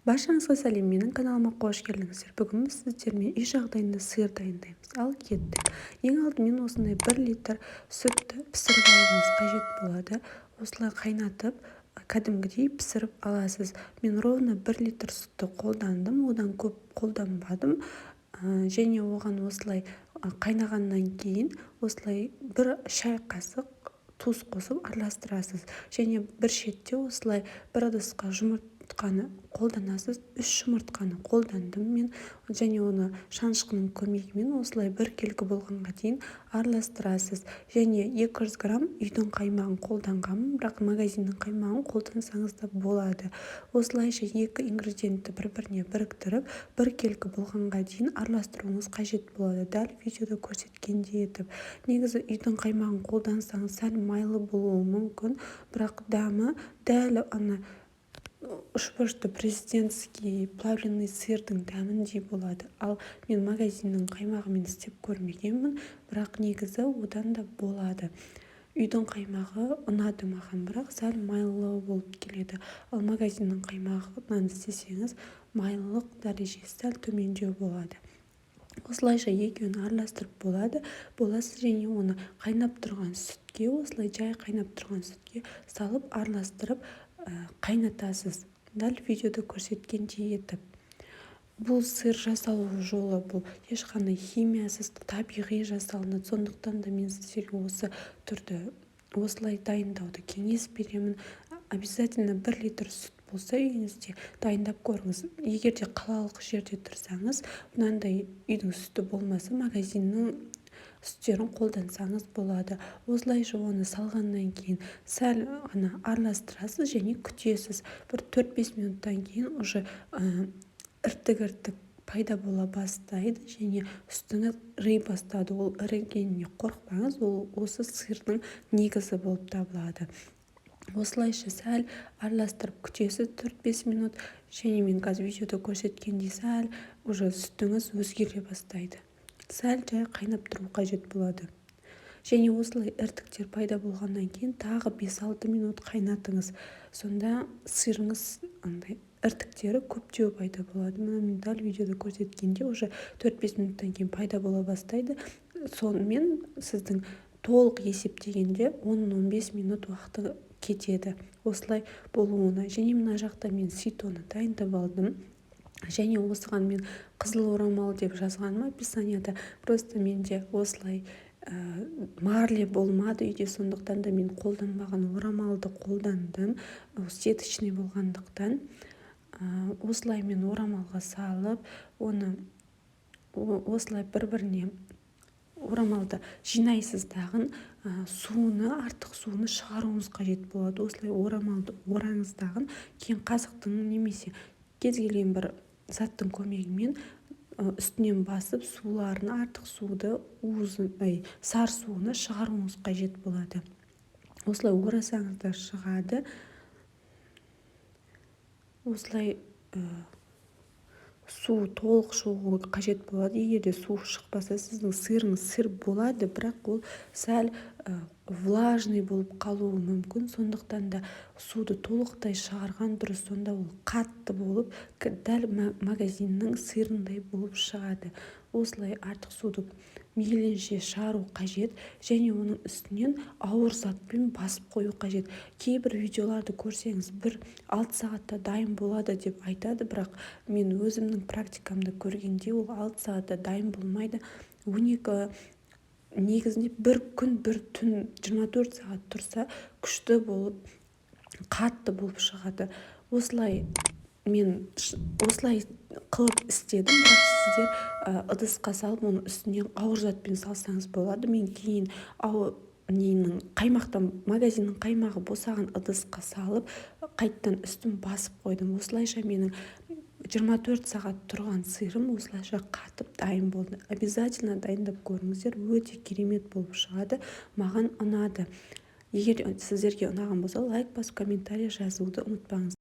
Баршаңызға сәлем! Менің каналыма қош келдіңіздер! Бүгін біз сіздермен үй жағдайында сыр дайындаймыз. Ал кеттік! Ең алдымен осындай 1 литр сүтті пісіріп алуыңыз қажет болады. Осылай қайнатып, кәдімгідей пісіріп аласыз. Мен ровно 1 литр сүтті қолдандым, одан көп қолданбадым. Және оған осылай қайнағаннан кейін осылай бір шай қасық тұз қосып араластырасыз. Және бір шетте осылай бір ыдысқа жұмыртқаны қолданасыз. Үш жұмыртқаны қолдандым мен. Және оны шанышқының көмегімен осылай біркелкі болғанға дейін араластырасыз. Және 200 грамм үйдің қаймағын қолданғанмын, бірақ магазиннің қаймағын қолдансаңыз да болады. Осылайша екі ингредиентті бір-біріне біріктіріп, біркелкі болғанға дейін араластыруыңыз қажет болады, дәл видеода көрсеткендей етіп. Негізі үйдің қаймағын қолдансаңыз, сәл майлы болуы мүмкін, бірақ дәмі дәл ана үшбұрышты президентский плавленый сырдың дәміндей болады. Ал мен магазиннің қаймағымен істеп көрмегенмін, бірақ негізі одан да болады. Үйдің қаймағы ұнады маған, бірақ сәл майлылау болып келеді. Ал магазиннің қаймағынан істесеңіз, майлылық дәрежесі сәл төмендеу болады. Осылайша екеуін араластырып боласыз және оны қайнап тұрған сүтке, осылай жай қайнап тұрған сүтке салып, араластырып, қайнатасыз, дәл видеода көрсеткендей етіп. Бұл сыр жасалу жолы, бұл ешқандай химиясыз, табиғи жасалынады. Сондықтан да мен сіздерге осы түрді осылай дайындауды кеңес беремін. Обязательно 1 литр сүт болса үйіңізде, дайындап көріңіз. Егер де қалалық жерде тұрсаңыз, мынандай үйдің сүті болмаса, магазиннің сүттерін қолдансаңыз болады. Осылайша оны салғаннан кейін сәл ғана араластырасыз және күтесіз. Бір 4-5 минуттан кейін уже іртік-іртік пайда бола бастайды және үстіңіз ірей бастады. Ол ірігеніне қорықпаңыз, ол осы сырдың негізі болып табылады. Осылайша сәл араластырып күтесіз 4-5 минут. Және мен қазір видеода көрсеткендей, сәл уже сүтіңіз өзгере бастайды. Сәл жай қайнап тұру қажет болады. Және осылай іртіктер пайда болғаннан кейін тағы 5-6 минут қайнатыңыз. Сонда сырыңыз андай іртіктері көптеу пайда болады. Мына мен дәл видеода көрсеткендей, уже 4-5 минуттан кейін пайда бола бастайды. Сонымен сіздің толық есептегенде 10-15 минут уақыты кетеді осылай болуына. Және мына жақта мен ситоны дайындап алдым. Және осыған мен қызыл орамал деп жазғаным описанияда, просто менде осылай марля болмады үйде, сондықтан да мен қолданбаған орамалды қолдандым, сеточный болғандықтан. Осылай мен орамалға салып, оны осылай бір біріне орамалды жинайсыз дағын, суыны, артық суыны шығаруыңыз қажет болады. Осылай орамалды ораңыз дағын, кейін қазықтың немесе кез келген бір заттың көмегімен үстінен басып, суларын, артық суды, уызын, ай, сар суыны шығаруыңыз қажет болады. Осылай орасаңыз да шығады. Осылай су толық шығуы қажет болады. Егер де су шықпаса, сіздің сырыңыз сыр болады, бірақ ол сәл влажный болып қалуы мүмкін. Сондықтан да суды толықтай шығарған дұрыс. Сонда ол қатты болып, дәл магазиннің сырындай болып шығады. Осылай артық суды мейлінше шығару қажет және оның үстінен ауыр затпен басып қою қажет. Кейбір видеоларды көрсеңіз, бір 6 сағатта дайын болады деп айтады, бірақ мен өзімнің практикамда көргенде, ол 6 сағатта дайын болмайды. 12, негізінде бір күн, бір түн, 24 сағат тұрса, күшті болып, қатты болып шығады. Осылай мен осылай қылып істедім, бірақ сіздер ыдысқа салып, оның үстіне ауыр затпен салсаңыз болады. Мен кейін ненің, қаймақтан, магазиннің қаймағы босаған ыдысқа салып, қайттан үстін басып қойдым. Осылайша менің 24 сағат тұрған сырым осылайша қатып, дайын болды. Обязательно дайындап көріңіздер, өте керемет болып шығады. Маған ұнады. Егер сіздерге ұнаған болса, лайк басып, комментарий жазуды ұмытпаңыз.